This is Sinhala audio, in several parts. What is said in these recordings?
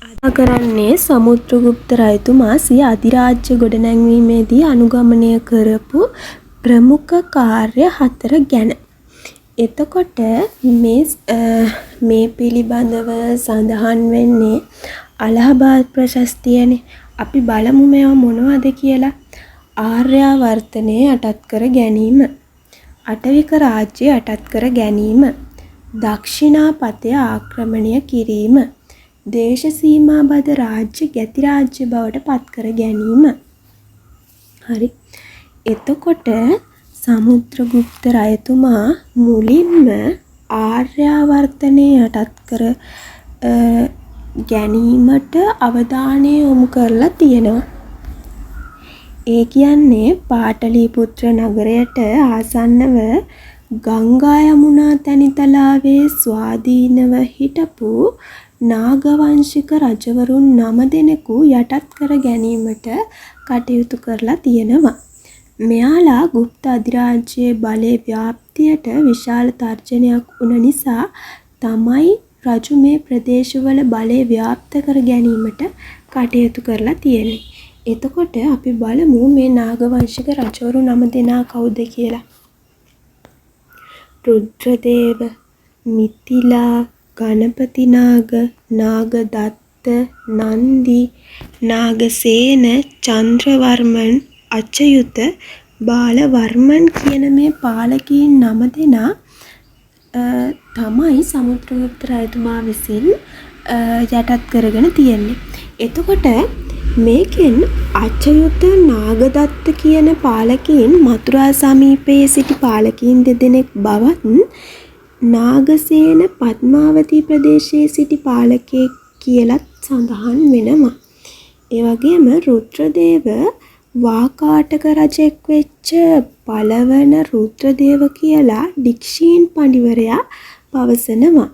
කරන්නේ සමුද්‍රගුප්ත රජතුමා සිය අධිරාජ්‍ය ගොඩනැංවීමේදී අනුගමනය කරපු ප්‍රමුඛ කාර්ය හතර ගැන. එතකොට මේ මේ පිළිබඳව සඳහන් වෙන්නේ අලහබාද් ප්‍රශස්තියනේ. අපි බලමු මේවා මොනවද කියලා. ආර්යාවර්තනය යටත් කර ගැනීම. අටවික රාජ්‍ය යටත් කර ගැනීම. දක්ෂිණාපථය ආක්‍රමණය කිරීම. දේශ සීමාබද්ධ රාජ්‍ය ගැති රාජ්‍ය බවට පත් කර ගැනීම. හරි. එතකොට සමුද්‍රගුප්ත රජතුමා මුලින්ම ආර්යාවර්තනය යටත් කර ගැනීමට අවධානය යොමු කරලා තියෙනවා. ඒ කියන්නේ පාටලීපුත්‍ර නගරයට ආසන්නව ගංගා යමුනා තැනිතලාවේ ස්වාධීනව හිටපු නාගවංශික රජවරුන් නම දෙනෙකු යටත් කර ගැනීමට කටයුතු කරලා තියෙනවා. මෙයාලා ගුප්ත අධිරාජ්‍යයේ බලය ව්‍යාප්තියට විශාල තර්ජනයක් වුණ නිසා තමයි රජු මේ ප්‍රදේශවල බලය ව්‍යාප්ත කර ගැනීමට කටයුතු කරලා තියෙන්නේ. එතකොට අපි බලමු මේ නාගවංශික රජවරු නම දෙනා කවුද කියලා. රුද්‍රදේව, මිථිලා, ගණපති නාග, නාගදත්ත, නන්දි, නාගසේන, චන්ද්‍රවර්මන්, අචයුත, බාලවර්මන් කියන මේ පාලකයින් නම දෙනා තමයි සමුද්‍රගුප්ත රජතුමා විසින් යටත් කරගෙන තියෙන්නේ. එතකොට මේකෙන් අචයුත, නාගදත්ත කියන පාලකයින් මථුරා සමීපයේ සිටි පාලකයින් දෙදෙනෙක් බවත්, නාගසේන පද්මාවතී ප්‍රදේශයේ සිටි පාලකයෙක් කියලත් සඳහන් වෙනවා. ඒ වගේම රුද්‍රදේව වාකාටක රජෙක් වෙච්ච පළවන රුද්‍රදේව කියලා ඩික්ෂීන් පඬිවරයා පවසනවා.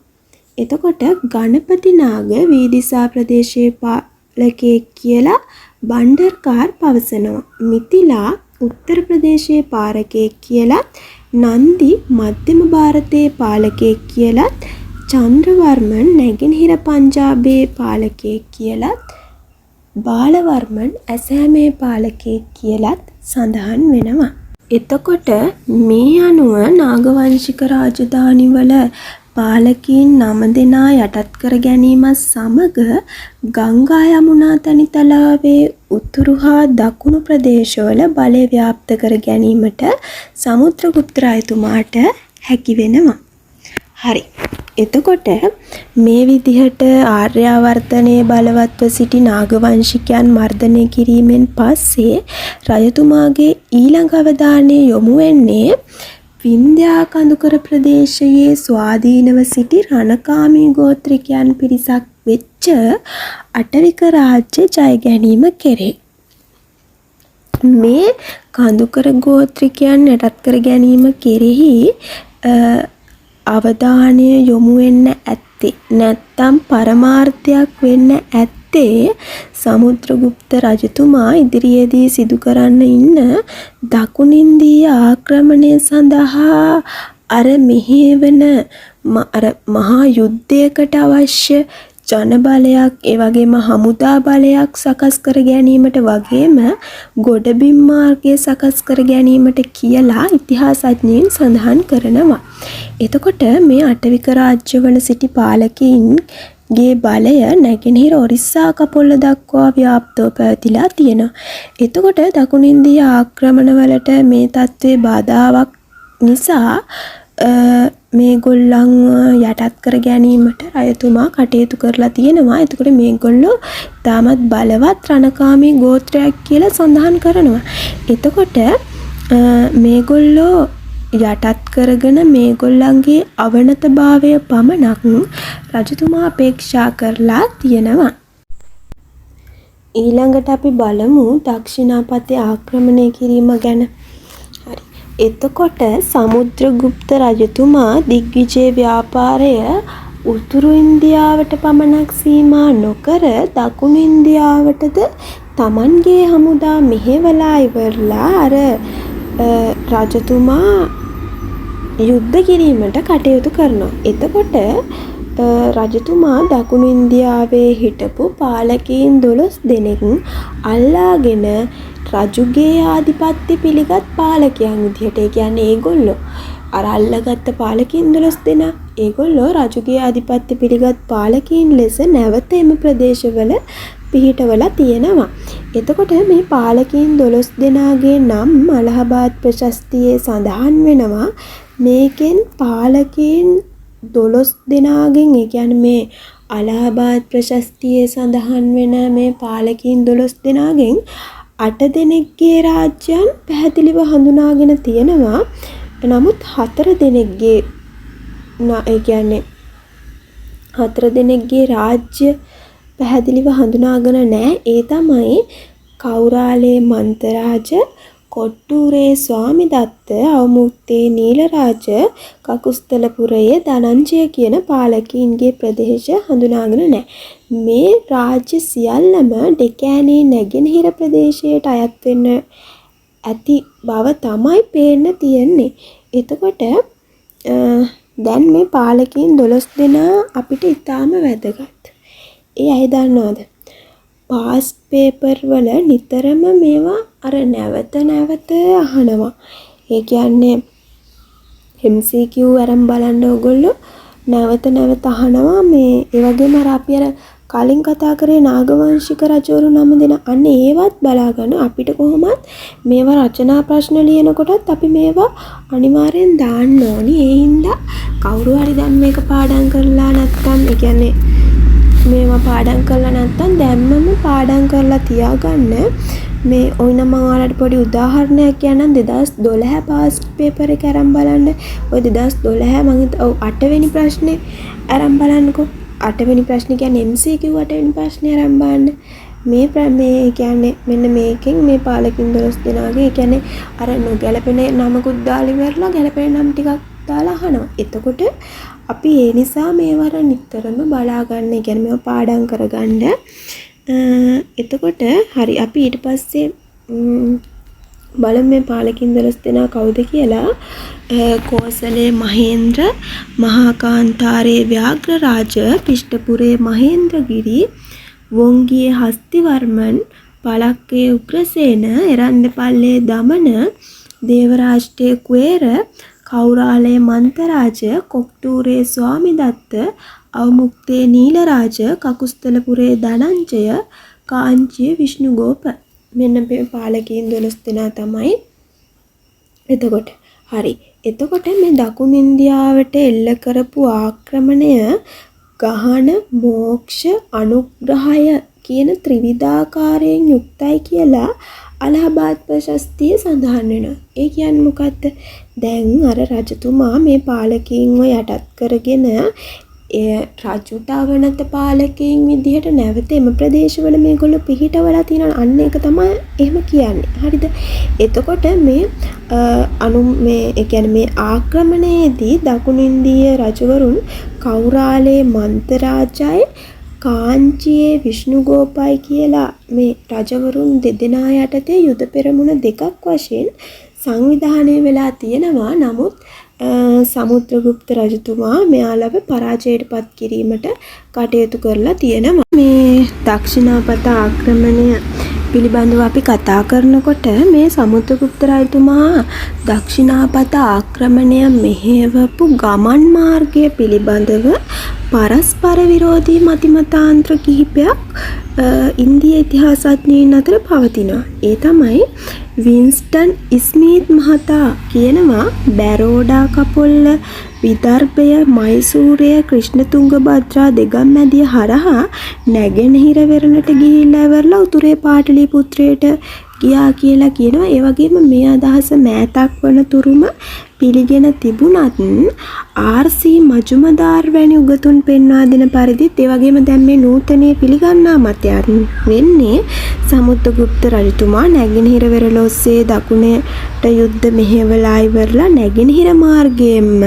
එතකොට ගණපති නාග වීදිසා ප්‍රදේශයේ පාලකයෙක් කියලා බණ්ඩර්කාර් පවසනවා. මිථිලා උත්තර ප්‍රදේශයේ පාලකයෙක් කියලත්, නන්දි මධ්‍යම භාරතයේ පාලකයෙක් කියලත්, චන්ද්‍රවර්මන් නැගෙනහිර පංජාබයේ පාලකයෙක් කියලත්, බාලවර්මන් ඇසෑමේ පාලකයෙක් කියලත් සඳහන් වෙනවා. එතකොට මේ අනුව නාගවංශික රාජධානිවල පාලකයින් නම දෙනා යටත් කර ගැනීමත් සමග ගංගා යමුනා තැනිතලාවේ උතුරු හා දකුණු ප්‍රදේශවල බලය ව්‍යාප්ත කර ගැනීමට සමුද්‍රගුප්ත රජතුමාට හැකි වෙනවා. හරි. එතකොට මේ විදිහට ආර්යාවර්තනයේ බලවත්ව සිටි නාගවංශිකයන් මර්දනය කිරීමෙන් පස්සේ රජතුමාගේ ඊළඟ අවධානය යොමු වෙන්නේ වින්ධ්‍යා කඳුකර ප්‍රදේශයේ ස්වාධීනව සිටි රණකාමී ගෝත්‍රිකයන් පිරිසක් වෙච්ච අටවික රාජ්‍ය ජය ගැනීම කෙරෙහි. මේ කඳුකර ගෝත්‍රිකයන් යටත් කර ගැනීම කෙරෙහි අවධානය යොමු වෙන්න ඇත්තේ, නැත්නම් පරමාර්ථයක් වෙන්න ඇත්තේ, සමුද්‍රගුප්ත රජතුමා ඉදිරියේදී සිදු කරන්න ඉන්න දකුණු ඉන්දීය ආක්‍රමණය සඳහා අර මෙහෙවන අර මහා යුද්ධයකට අවශ්‍ය ජන බලයක්, ඒ වගේම හමුදා බලයක් සකස් කර ගැනීමට වගේම ගොඩබිම් මාර්ගය සකස් කර ගැනීමට කියලා ඉතිහාසඥයින් සඳහන් කරනවා. එතකොට මේ අටවික රාජ්‍යවල සිටි පාලකයින්ගේ බලය නැගෙනහිර ඔරිස්සා කපොල්ල දක්වා ව්‍යාප්තව පැවතිලා තියෙනවා. එතකොට දකුණු ඉන්දීය ආක්‍රමණවලට මේ තත්ත්වය බාධාවක් නිසා මේගොල්ලන්ව යටත් කර ගැනීමට රජතුමා කටයුතු කරලා තියෙනවා. එතකොට මේගොල්ලෝ ඉතාමත් බලවත් රණකාමී ගෝත්‍රයක් කියලා සඳහන් කරනවා. එතකොට මේගොල්ලෝ යටත් කරගෙන මේගොල්ලන්ගේ අවනතභාවය පමණක් රජතුමා අපේක්ෂා කරලා තියෙනවා. ඊළඟට අපි බලමු දක්ෂිණාපථය ආක්‍රමණය කිරීම ගැන. හරි. එතකොට සමුද්‍රගුප්ත රජතුමා දිග්විජය ව්‍යාපාරය උතුරු ඉන්දියාවට පමණක් සීමා නොකර දකුණු ඉන්දියාවටද තමන්ගේ හමුදා මෙහෙवला ඉවරලා අර රජතුමා යුද්ධ කිරීමට කටයුතු කරනවා. එතකොට රජතුමා දකුණු ඉන්දියාවේ හිටපු පාලකයින් 12 දෙනෙක් අල්ලාගෙන රජුගේ ආධිපත්‍ය පිළිගත් පාලකයන් විදිහට, ඒ කියන්නේ ඒගොල්ලෝ අර අල්ලගත්ත පාලකයින් 12 දෙනා ඒගොල්ලෝ රජුගේ ආධිපත්‍ය පිළිගත් පාලකයින් ලෙස නැවත එම ප්‍රදේශවල පිහිටවලා තියෙනවා. එතකොට මේ පාලකයින් 12 දෙනාගේ නම් අලහබාද් ප්‍රශස්තියේ සඳහන් වෙනවා. මේකෙන් පාලකයින් 12 දෙනාගෙන්, ඒ කියන්නේ මේ අලහබාද් ප්‍රශස්තියේ සඳහන් වෙන මේ පාලකයින් 12 දෙනාගෙන් 8 දෙනෙක්ගේ රාජ්‍යයන් පැහැදිලිව හඳුනාගෙන තියෙනවා. නමුත් 4 දෙනෙක්ගේ, ඒ කියන්නේ 4 දෙනෙක්ගේ රාජ්‍ය පැහැදිලිව හඳුනාගෙන නෑ. ඒ තමයි කෞරාලේ මන්තරාජ, කොට්ටූරේ ස්වාමිදත්ත, අවමුක්තේ නීලරාජ, කකුස්තලපුරයේ ධනංජය කියන පාලකයින්ගේ ප්‍රදේශ හඳුනාගෙන නෑ. මේ රාජ්‍ය සියල්ලම ඩෙකෑනේ නැගෙනහිර ප්‍රදේශයට අයත් වෙන්න ඇති බව තමයි පේන්න තියෙන්නේ. එතකොට දැන් මේ පාලකයින් 12 දෙනා අපිට ඉතාම වැදගත්. ඒ ඇයි දන්නවද? පාස්ට් පේපර් වල නිතරම මේවා අර නැවත නැවත අහනවා. ඒ කියන්නේ MCQ අරන් බලන්න ඕගොල්ලෝ නැවත නැවත අහනවා මේ. ඒ වගේම අර අපි අර කලින් කතා කරේ නාගවංශික රජවරු නම දෙනා, අන්න ඒවත් බලා ගන්න. අපිට කොහොමත් මේවා රචනා ප්‍රශ්න ලියනකොටත් අපි මේවා අනිවාර්යෙන් දාන්න ඕනි. ඒ හින්දා කවුරු හරි දැන් මේක පාඩම් කරලා නැත්තම්, ඒ කියන්නේ මේවා පාඩම් කරලා නැත්තම් දැම්මම පාඩම් කරලා තියාගන්න. මේ ඔය නම් මම ඔයාලට පොඩි උදාහරණයක් කියන්නම්. 2012 පාස්ට් පේපර් එක අරන් බලන්න. ඔය 2012 මං ඔව් අටවෙනි ප්‍රශ්නේ අරන් බලන්නකෝ. අටවෙනි ප්‍රශ්නේ කියන්නේ MCQ අටවෙනි ප්‍රශ්නේ අරන් බලන්න. මේ මේ කියන්නේ මෙන්න මේකෙන් මේ පාලකින් 12 දෙනාගේ, ඒ කියන්නේ අර නොගැලපෙන නමකුත් දාලා ඉවරලා ගැලපෙන නම් ටිකක් දාලා අහනවා. එතකොට අපි ඒ නිසා මේවා අර නිතරම බලා ගන්න, ඒ කියන්නේ මේවා පාඩම් කරගන්න. එතකොට හරි, අපි ඊට පස්සේ බලමු මේ පාලකින් 12 දෙනා කවුද කියලා. කෝසලේ මහේන්ද්‍ර, මහා කාන්තාරේ ව්‍යාඝ්‍රරාජ, පිෂ්ඨපුරේ මහේන්ද්‍රගිරි, වොංගියේ හස්තිවර්මන්, පලක්කයේ උග්‍රසේන, එරන්දපල්ලේ දමන, දේවරාෂ්ට්‍රයේ කුවේර, කෞරාලයේ මන්තරාජ, කොක්ටූරේ ස්වාමිදත්ත, අවමුක්තේ නීලරාජ, කකුස්තලපුරේ ධනංජය, කාංචියේ විෂ්ණුගෝප. මෙන්න මේ පාලකීන් 12 දෙනා තමයි. එතකොට හරි. එතකොට මේ දකුණු ඉන්දියාවට එල්ල කරපු ආක්‍රමණය ගහන, මෝක්ෂ, අනුග්‍රහය කියන ත්‍රිවිධාකාරයෙන් යුක්තයි කියලා අලහබාද් ප්‍රශස්තිය සඳහන් වෙනවා. ඒ කියන්නේ මොකද්ද? දැන් අර රජතුමා මේ පාලකයින්ව යටත් කරගෙන එය රජුට අවනත පාලකයින් විදිහට නැවත එම ප්‍රදේශවල මේගොල්ලෝ පිහිටවලා තියෙනවා. අන්න ඒක තමයි එහෙම කියන්නේ. හරිද? එතකොට මේ අනු මේ ඒ කියන්නේ මේ ආක්‍රමණයේදී දකුණු ඉන්දීය රජවරුන් කෞරාලේ මන්තරාජයි කාංචියේ විෂ්ණුගෝපයි කියලා මේ රජවරුන් දෙදෙනා යටතේ යුද පෙරමුණ දෙකක් වශයෙන් සංවිධානය වෙලා තියෙනවා. නමුත් සමුද්‍රගුප්ත රජතුමා මෙයාලව පරාජයට පත් කිරීමට කටයුතු කරලා තියෙනවා. මේ දක්ෂිනාපත ආක්‍රමණය පිළිබඳව අපි කතා කරනකොට මේ සමුද්‍රගුප්ත රජතුමා දක්ෂිනාපත ආක්‍රමණය මෙහෙවපු ගමන් මාර්ගය පිළිබඳව පරස්පර විරෝධී මතිමතාන්තර කිහිපයක් ඉන්දීය ඉතිහාසඥයින් අතර පවතිනවා. ඒ තමයි වින්ස්ටන් ස්මිත් මහතා කියනවා බැරෝඩා කපොල්ල, විදර්භය, මයිසූරය, ක්‍රිෂ්ණ තුංගභද්‍රා දෙගම්මැදිය හරහා නැගෙනහිර වෙරළට ගිහිල්ලා ඉවරලා උතුරේ පාටලීපුත්‍රයට ගියා කියලා කියනවා. ඒ වගේම මේ අදහස මෑතක් වන තුරුම පිළිගෙන තිබුණත් ආර්.සී. මජුමදාර් වැනි උගතුන් පෙන්වා දෙන පරිදිත්, ඒ වගේම දැන් මේ නූතනයේ පිළිගන්නා මතයක් වෙන්නේ සමුද්‍රගුප්ත රජතුමා නැගෙනහිර වෙරළ ඔස්සේ දකුණට යුද්ධ මෙහෙवला ඉවරලා නැගෙනහිර මාර්ගයෙන්ම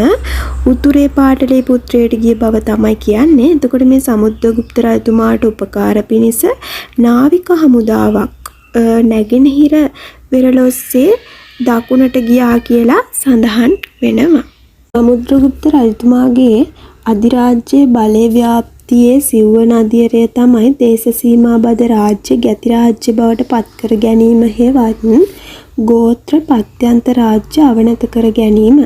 උතුරේ පාටලීපුත්‍රයට ගිය බව තමයි කියන්නේ. එතකොට මේ සමුද්‍රගුප්ත රජතුමාට උපකාර පිණිස නාවික හමුදාවක් නැගෙනහිර වෙරළ ඔස්සේ දකුණට ගියා කියලා සඳහන් වෙනවා. සමුද්‍රගුප්ත රජතුමාගේ අධිරාජ්‍යයේ බලය ව්‍යාප්තියේ සිව්වන අදියරය තමයි දේශ සීමාබද්ධ රාජ්‍ය ගැති රාජ්‍ය බවට පත්කර ගැනීම හෙවත් ගෝත්‍ර ප්‍රත්‍යන්ත රාජ්‍ය අවනත කර ගැනීම.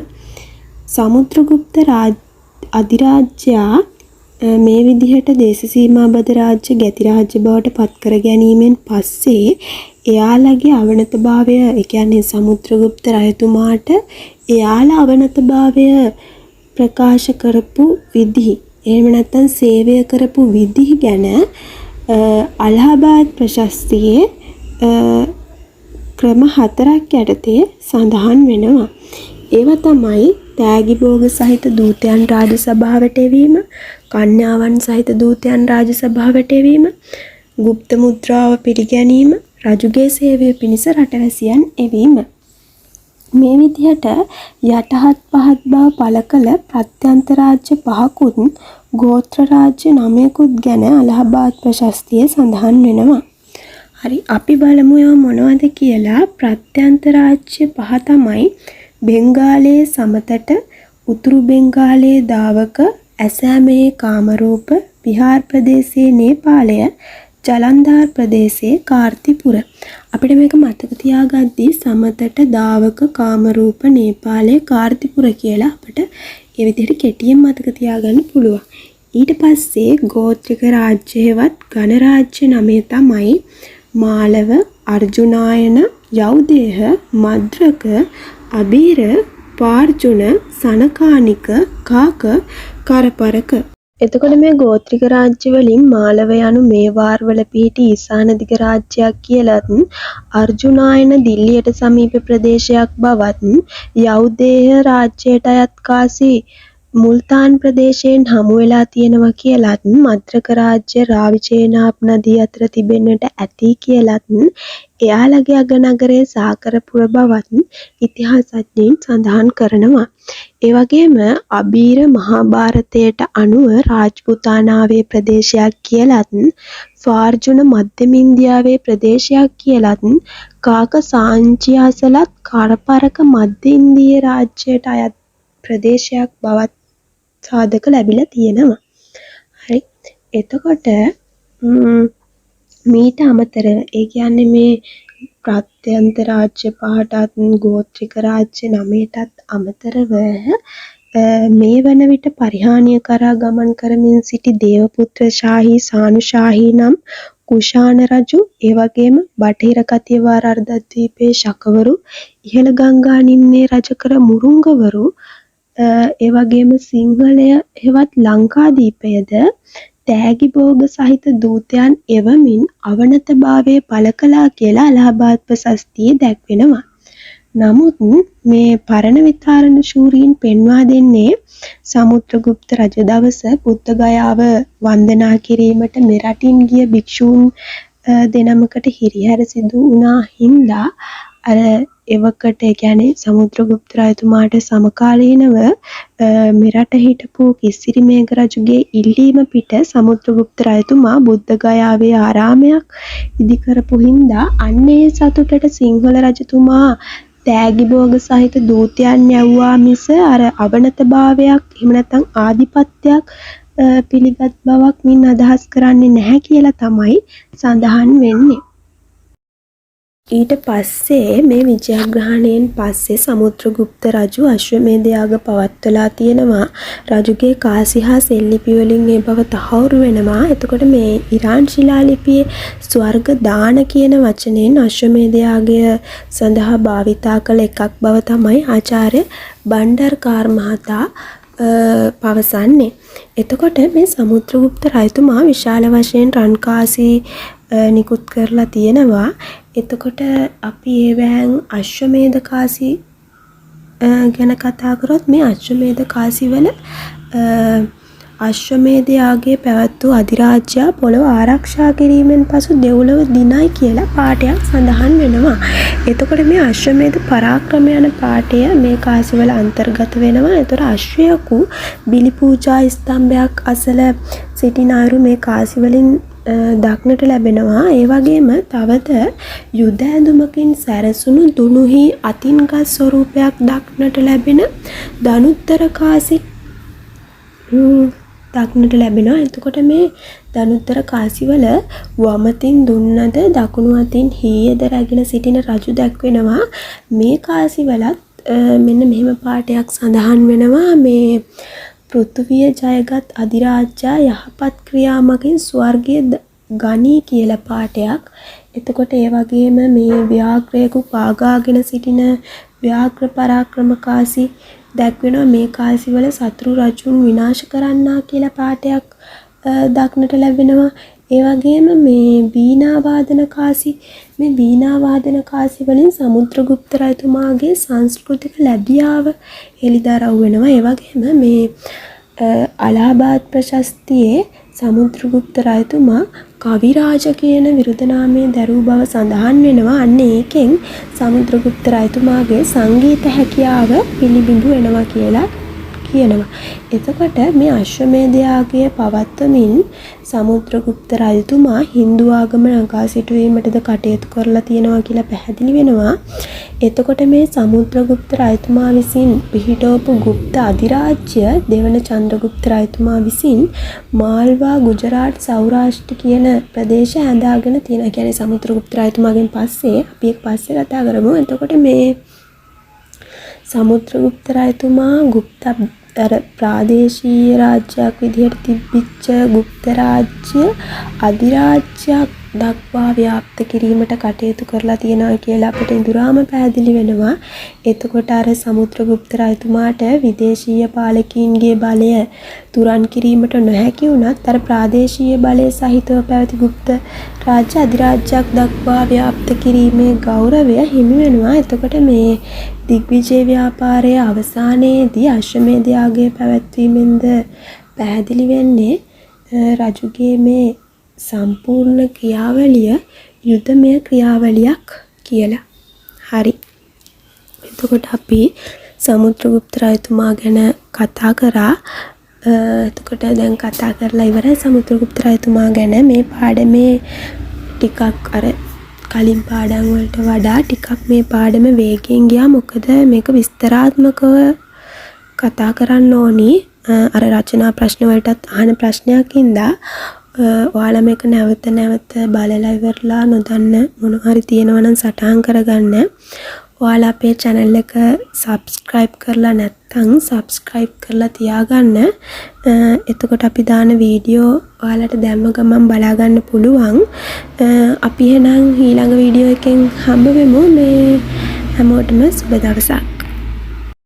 සමුද්‍රගුප්ත අධිරාජ්‍යයා මේ විදිහට දේශ සීමාබද්ධ රාජ්‍ය ගැති රාජ්‍ය බවට පත් කර ගැනීමෙන් පස්සේ එයාලගේ අවනතභාවය, ඒ කියන්නේ සමුද්‍රගුප්ත රජතුමාට එයාලා අවනතභාවය ප්‍රකාශ කරපු විදිහ, එහෙම නැත්නම් සේවය කරපු විදිහ ගැන අලහබාද් ප්‍රශස්තියේ ක්‍රම හතරක් යටතේ සඳහන් වෙනවා. ඒවා තමයි තෑගි භෝග සහිත දූතයන් රාජ සභාවට එවීම, කන්‍යාවන් සහිත දූතයන් රාජ සභාවට එවීම, ගුප්ත මුද්‍රාව පිළිගැනීම, රජුගේ සේවය පිණිස රටවැසියන් එවීම. මේ විදිහට යටහත් පහත් බව පළ කළ ප්‍රත්‍යන්ත රාජ්‍ය පහකුත් ගෝත්‍ර රාජ්‍ය නවයකුත් ගැන අලහබාද් ප්‍රශස්තියේ සඳහන් වෙනවා. හරි, අපි බලමු ඒවා මොනවද කියලා. ප්‍රත්‍යන්ත රාජ්‍ය පහ තමයි බෙන්ගාලයේ සමතට, උතුරු බෙන්ගාලයේ දාවක, ඇසෑමයේ කාමරූප, බිහාර් ප්‍රදේශයේ නේපාලය, ජලන්ධාර් ප්‍රදේශයේ කාර්තිපුර. අපිට මේක මතක තියාගද්දී සමතට, දාවක, කාමරූප, නේපාලය, කාර්තිපුර කියලා අපිට ඒ විදිහට කෙටියෙන් මතක තියාගන්න පුළුවන්. ඊට පස්සේ ගෝත්‍රික රාජ්‍ය හෙවත් ගණ රාජ්‍ය නමය තමයි මාලව, අර්ජුනායන, යෞදේහ, මද්රක, අබීර, පාර්ජුන, සනකානික, කාක, කරපරක. එතකොට මේ ගෝත්‍රික රාජ්‍ය වලින් මාලව යනු මේවාර් වල පිහිටි ඊසාන දිග රාජ්‍යයක් කියලත්, අර්ජුනායන දිල්ලියට සමීප ප්‍රදේශයක් බවත්, යෞදේහ රාජ්‍යයට අයත් කාසි මුල්තාන් ප්‍රදේශයෙන් හමු වෙලා තියෙනවා කියලත්, මද්රක රාජ්‍ය රාවි චේනාබ් නදී අතර තිබෙන්නට ඇති කියලත්, එයාලගේ අගනගරය සාකරපුර බවත් ඉතිහාසඥයින් සඳහන් කරනවා. ඒ වගේම අබීර මහාභාරතයට අනුව රාජ්පුතානාවේ ප්‍රදේශයක් කියලත්, ෆාර්ජුන මධ්‍යම ඉන්දියාවේ ප්‍රදේශයක් කියලත්, කාක සාංචි අසලත් කරපරක මධ්‍ය ඉන්දීය රාජ්‍යයට අයත් ප්‍රදේශයක් බවත් සාධක ලැබිලා තියෙනවා. හරි. එතකොට මීට අමතරව, ඒ කියන්නේ මේ ප්‍රත්‍යන්ත රාජ්‍ය පහටත් ගෝත්‍රික රාජ්‍ය නවයටත් අමතරව මේ වන විට පරිහානිය කරා ගමන් කරමින් සිටි දේවපුත්‍ර ශාහී සානුශාහී නම් කුෂාණ රජු, ඒ වගේම බටහිර කතියවාර අර්ධද්වීපයේ ශකවරු, ඉහළ ගංගා නිම්නයේ රජ කර මුරුංගවරු, ඒ වගේම සිංහලය හෙවත් ලංකාදීපයද තෑගි භෝග සහිත දූතයන් එවමින් අවනතභාවය පළ කළා කියලා අලහබාද් ප්‍රශස්තියේ දැක්වෙනවා. නමුත් මේ පරණ විතාරණ ශූරීන් පෙන්වා දෙන්නේ සමුද්‍රගුප්ත රජ දවස බුද්ධ ගයාව වන්දනා කිරීමට මෙරටින් ගිය භික්ෂූන් දෙනමකට හිරිහැර සිදු වුණා හින්දා අර එවකට, ඒ කියන්නේ සමුද්‍රගුප්ත රජතුමාට සමකාලීනව මෙරට හිටපු කිස්සිරිමේඝ රජුගේ ඉල්ලීම පිට සමුද්‍රගුප්ත රජතුමා බුද්ධ ගයාවේ ආරාමයක් ඉදි කරපු හින්දා අන්න ඒ සතුටට සිංහල රජතුමා තෑගි භෝග සහිත දූතයන් යැව්වා මිස අර අවනතභාවයක් එහෙම නැත්නම් ආධිපත්‍යයක් පිළිගත් බවක් මින් අදහස් කරන්නේ නැහැ කියලා තමයි සඳහන් වෙන්නේ. ඊට පස්සේ මේ විජයග්‍රහණයෙන් පස්සේ සමුද්‍රගුප්ත රජු අශ්වමේධ යාග පවත්වලා තියෙනවා. රජුගේ කාසි හා සෙල්ලිපි වලින් ඒ බව තහවුරු වෙනවා. එතකොට මේ ඉරාන් ශිලා ලිපියේ ස්වර්ග දාන කියන වචනයෙන් අශ්වමේධ යාගය සඳහා භාවිතා කළ එකක් බව තමයි ආචාර්ය බණ්ඩාර්කාර් මහතා පවසන්නේ. එතකොට මේ සමුද්‍රගුප්ත රජතුමා විශාල වශයෙන් රන් කාසි නිකුත් කරලා තියෙනවා. එතකොට අපි ඒවැයෙන් අශ්වමේධ කාසි ගැන කතා කරොත් මේ අශ්වමේධ කාසිවල අශ්වමේධ යාගය පැවැත් වූ අධිරාජ්‍යයා පොළොව ආරක්ෂා කිරීමෙන් පසු දෙව්ලොව දිනයි කියලා පාඨයක් සඳහන් වෙනවා. එතකොට මේ අශ්වමේධ පරාක්‍රම යන පාඨය මේ කාසිවල අන්තර්ගත වෙනවා. එතකොට අශ්වයකු බිලි පූජා ස්තම්භයක් අසල සිටින අයුරු මේ කාසි වලින් දක්නට ලැබෙනවා. ඒ වගේම තවද යුද ඇඳුමකින් සැරසුණු දුනුහි අතින්ගත් ස්වරූපයක් දක්නට ලැබෙන ධනුත්තර කාසි දක්නට ලැබෙනවා. එතකොට මේ ධනුත්තර කාසිවල වමතින් දුන්නද දකුණු අතින් හීයද රැගෙන සිටින රජු දැක්වෙනවා. මේ කාසිවලත් මෙන්න මෙහෙම පාඨයක් සඳහන් වෙනවා. මේ පෘථුවිය ජයගත් අධිරාජ්‍යා යහපත් ක්‍රියා මගින් ස්වර්ගය ගනී කියලා පාඨයක්. එතකොට ඒ වගේම මේ ව්‍යාඝ්‍රයෙකු පාගාගෙන සිටින ව්‍යාඝ්‍ර පරාක්‍රම කාසි දැක්වෙනවා. මේ කාසිවල සතුරු රජුන් විනාශ කරන්නා කියලා පාඨයක් දක්නට ලැබෙනවා. ඒ වගේම මේ වීණා වාදන කාසි, මේ වීණා වාදන කාසි වලින් සමුද්‍රගුප්ත රජතුමාගේ සංස්කෘතික ලැබියාව හෙළිදරව් වෙනවා. ඒ වගේම මේ අලහබාද් ප්‍රශස්තියේ සමුද්‍රගුප්ත රජතුමා කවිරාජ කියන විරුද නාමය දැරූ බව සඳහන් වෙනවා. අන්න ඒකෙන් සමුද්‍රගුප්ත රජතුමාගේ සංගීත හැකියාව පිළිබිඹු වෙනවා කියලා කියනවා. එතකොට මේ අශ්වමේධ යාගය පවත්වමින් සමුද්‍රගුප්ත රජතුමා හින්දු ආගම නගා සිටුවීමටද කටයුතු කරලා තියෙනවා කියලා පැහැදිලි වෙනවා. එතකොට මේ සමුද්‍රගුප්ත රජතුමා විසින් පිහිටවපු ගුප්ත අධිරාජ්‍ය දෙවන චන්ද්‍රගුප්ත රජතුමා විසින් මාල්වා, ගුජරාට්, සෞරාෂ්ට්‍ර කියන ප්‍රදේශ ඇඳාගෙන තියෙනවා. ඒ කියන්නේ සමුද්‍රගුප්ත රජතුමාගෙන් පස්සේ, අපි ඒක පස්සේ කතා කරමු. එතකොට මේ සමුද්‍රගුප්ත රජතුමා ගුප්ත අර ප්‍රාදේශීය රාජ්‍යයක් විදිහට තිබිච්ච ගුප්ත රාජ්‍ය අධිරාජ්‍යයක් දක්වා ව්‍යාප්ත කිරීමට කටයුතු කරලා තියෙනවා කියලා අපිට ඉඳුරාම පැහැදිලි වෙනවා. එතකොට අර සමුද්‍රගුප්ත රජතුමාට විදේශීය පාලකීන්ගේ බලය තුරන් කිරීමට නොහැකි වුණත් අර ප්‍රාදේශීය බලය සහිතව පැවති ගුප්ත රාජ්‍ය අධිරාජ්‍යයක් දක්වා ව්‍යාප්ත කිරීමේ ගෞරවය හිමි වෙනවා. එතකොට මේ දිග්විජය ව්‍යාපාරයේ අවසානයේදී අශ්වමේධ යාගය පැවැත්වීමෙන්ද පැහැදිලි වෙන්නේ රජුගේ මේ සම්පූර්ණ ක්‍රියාවලිය යුදමය ක්‍රියාවලියක් කියලා. හරි. එතකොට අපි සමුද්‍රගුප්ත රජතුමා ගැන කතා කරා. එතකොට දැන් කතා කරලා ඉවරයි සමුද්‍රගුප්ත රජතුමා ගැන. මේ පාඩමේ ටිකක් අර කලින් පාඩම් වලට වඩා ටිකක් මේ පාඩම වේගයෙන් ගියා. මොකද මේක විස්තරාත්මකව කතා කරන්න ඕනි. අර රචනා ප්‍රශ්න වලටත් අහන ප්‍රශ්නයක් හින්දා ඔයාලා මේක නැවත නැවත බලලා ඉවරලා නොදන්න මොනවා හරි තියෙනවා නම් සටහන් කරගන්න. ඔයාලා අපේ චැනල් එක සබ්ස්ක්‍රයිබ් කරලා නැත්නම් සබ්ස්ක්‍රයිබ් කරලා තියාගන්න. එතකොට අපි දාන වීඩියෝ ඔයාලට දැම්ම ගමන් බලා ගන්න පුළුවන්. අපි එහෙනම් ඊළඟ වීඩියෝ එකෙන් හම්බ වෙමු. මේ හැමෝටම සුබ දවසක්.